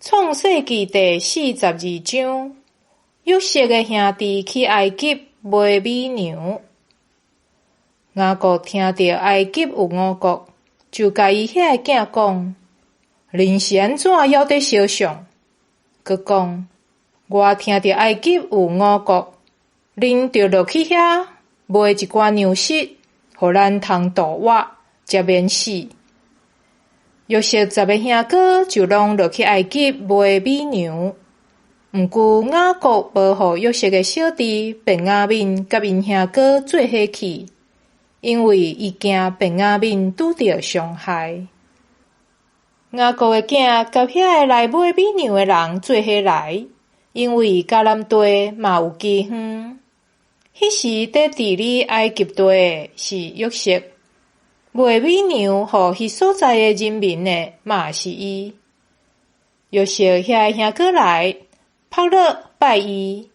創世記第42章，約瑟的兄弟去埃及買米糧。雅各聽著埃及有五穀，就共伊遐个囝講：恁是按怎猶佇相像？閣講：我聽著埃及有五穀，恁著落去遐買一寡糧食，予咱通度活，才免死。約瑟10个兄哥就攏落去埃及買米糧。毋過雅各無予約瑟的小弟便雅憫佮𪜶兄哥做伙去，因為伊驚便雅憫拄著傷害。雅各的囝佮遐个來買米糧的人做伙來，因為迦南地嘛有饑荒。彼時佇治理埃及地的是約瑟。賣米糧予彼所在的人民的嘛是伊。約瑟遐个兄哥來，撲落拜伊。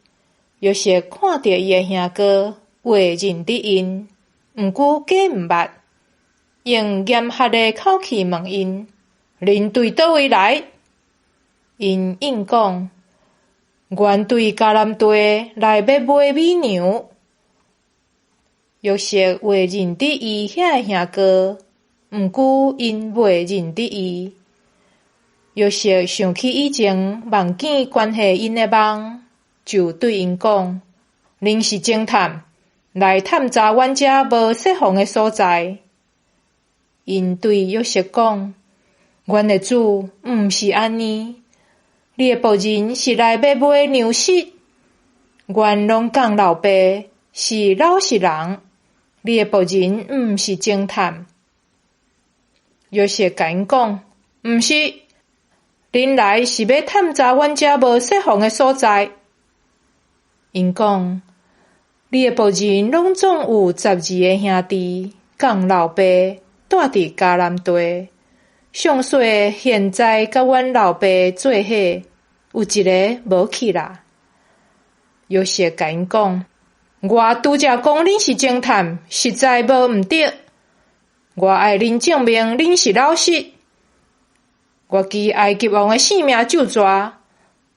約瑟看著伊的兄哥，話認得𪜶，毋過假毋捌，用嚴厲的口氣問𪜶：恁對佗位來？𪜶應講：阮對迦南地來欲買米糧。約瑟話認得伊遐个兄哥，毋過𪜶袂認得伊。約瑟想起以前夢見關係𪜶的夢，就對𪜶講：恁是偵探，來探查阮遮無設防的所在。𪜶對約瑟講：阮的主，毋是按呢，你的僕人是來欲買糧食，阮攏仝老爸是老實人，你的僕人毋是偵探。約瑟共𪜶講：毋是，恁來是欲探查阮遮無設防的所在。𪜶講：你的僕人攏總有12個兄弟，仝老爸蹛佇迦南地。上細的現在佮阮老爸做伙，有一个無去啦。約瑟共𪜶講：我拄才講恁是偵探，實在無毋著。我愛恁證明恁是老實。我記埃及王的性命咒詛，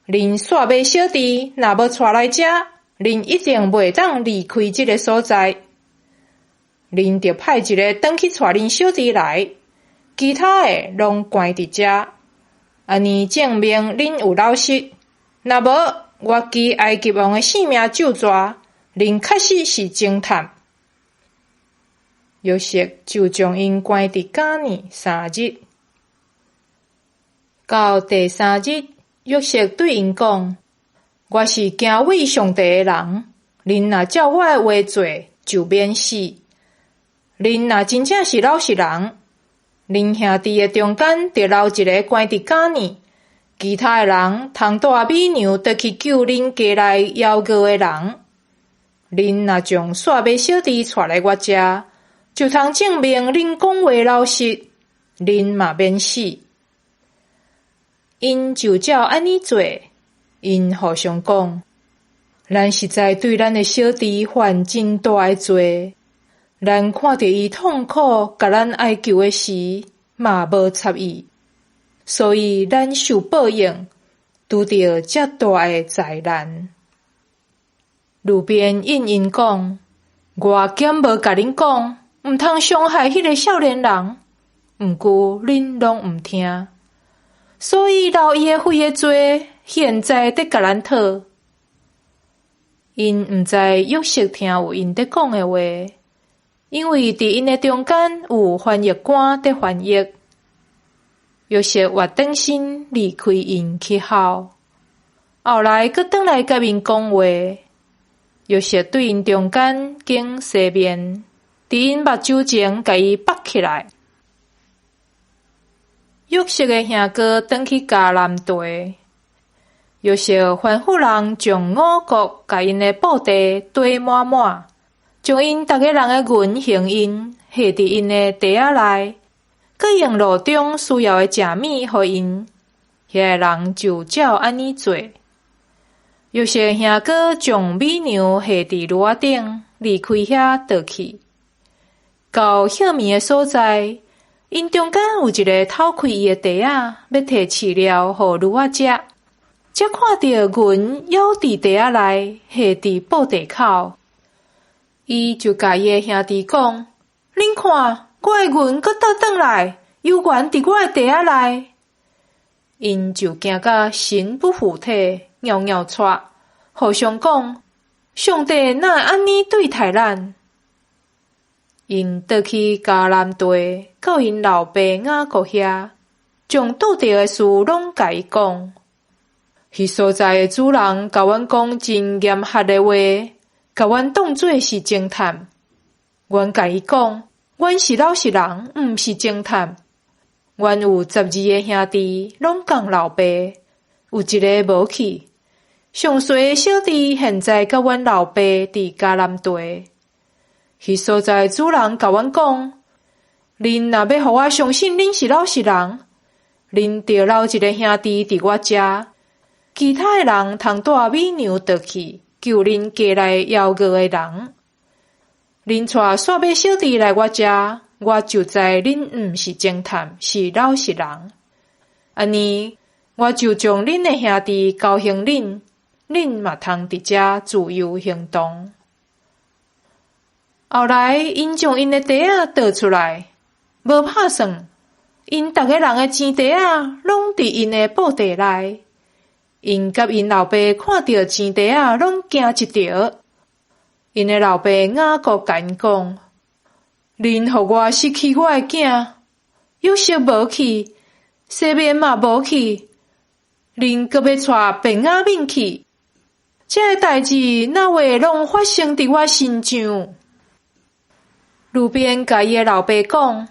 恁細碼小弟若無帶來遮，恁一定袂當離開這个所在。恁著派一个轉去帶恁小弟來，其他的攏關佇遮，按呢證明恁有老實。若無，我記埃及王的性命咒詛，恁確實是偵探。約瑟就將𪜶關佇監內3日。到第三日，約瑟對𪜶講：我是敬畏上帝的人，恁若照我的話做，就免死。恁若真正是老實人，恁兄弟的中間著留一个關佇監內，其他的人通帶米糧轉去救恁家內枵餓的人。恁若將細碼小弟帶來我遮，就通證明恁講話老實，恁嘛免死。𪜶就照按呢做，𪜶互相講：咱實在對咱的小弟犯真大的罪。咱看著伊痛苦，共咱哀求的時，嘛無插伊，所以咱受報應，拄著遮大的災難。流便應𪜶講：我敢無共恁講，毋通傷害彼个少年人？毋過恁攏毋聽，所以流伊的血的罪，現在佇共咱討。𪜶毋知約瑟聽有𪜶佇講的話，因為佇𪜶的中間有翻譯官佇翻譯。約瑟越轉身離開𪜶去哭，後來閣轉來共𪜶講話。約瑟對𪜶中間頸西面，佇𪜶目睭前共伊縛起來。約瑟的兄哥轉去迦南地，約瑟吩咐人將五穀共𪜶的布袋堆滿滿，將𪜶逐个人的銀行印下佇𪜶的袋仔內，閣用路中需要的食物予𪜶。遐个人就照按呢做。約瑟兄哥將米糧下佇驢仔頂，離開遐倒去，到歇暝的所在， 𪜶中間有一个偷開伊的袋仔，欲提飼料予驢仔食，才看著銀猶佇袋仔內，下佇布袋口。伊就共伊的兄弟講：恁看，我的銀閣倒轉來，猶原佇我的袋仔內。𪜶就驚甲神不附體，朋朋掣，互相講：上帝哪會按呢對待咱？𪜶倒去迦南地，到𪜶老爸雅各遐，將拄著的事攏共伊講。彼所在的主人共阮講真嚴厲的話，共阮當做是偵探。阮共伊講，阮是老實人，毋是偵探。阮有12个兄弟，攏仝老爸，有一个無去。上細的小弟現在佮阮老爸佇迦南地。彼所在的主人共阮講，恁若欲予我相信恁是老實人，恁著留一个兄弟佇我遮，其他的人通帶米糧倒去救恁家內枵餓的人。恁帶煞尾小弟來我遮，我就知恁毋是偵探，是老實人。按呢，我就將恁的兄弟交還恁，恁嘛通佇遮自由行動。後來，𪜶將𪜶的袋仔倒出來，無拍算，𪜶逐个人的錢袋仔攏佇𪜶的布袋內。𪜶佮𪜶老爸看著錢袋仔，攏驚一趒。𪜶的老爸雅各共𪜶講：恁予我失去我的囝，約瑟無去，西緬嘛無去，恁閣欲帶便雅憫去，這个代誌哪會攏發生佇我身上？流便共伊的老爸講：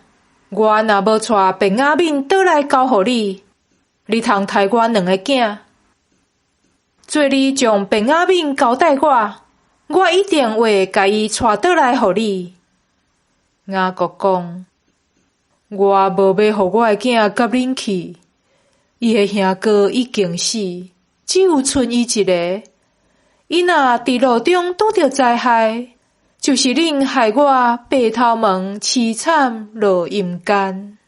我若無帶便雅憫倒來交予你，你通刣我兩个囝。做你將便雅憫交代我，我一定會共伊帶倒來予你。雅各講：我無欲予我的囝佮恁去，伊的兄哥已經死，只有賰伊一个。伊若佇路中拄著災害，就是恁害我白頭毛淒慘落陰間。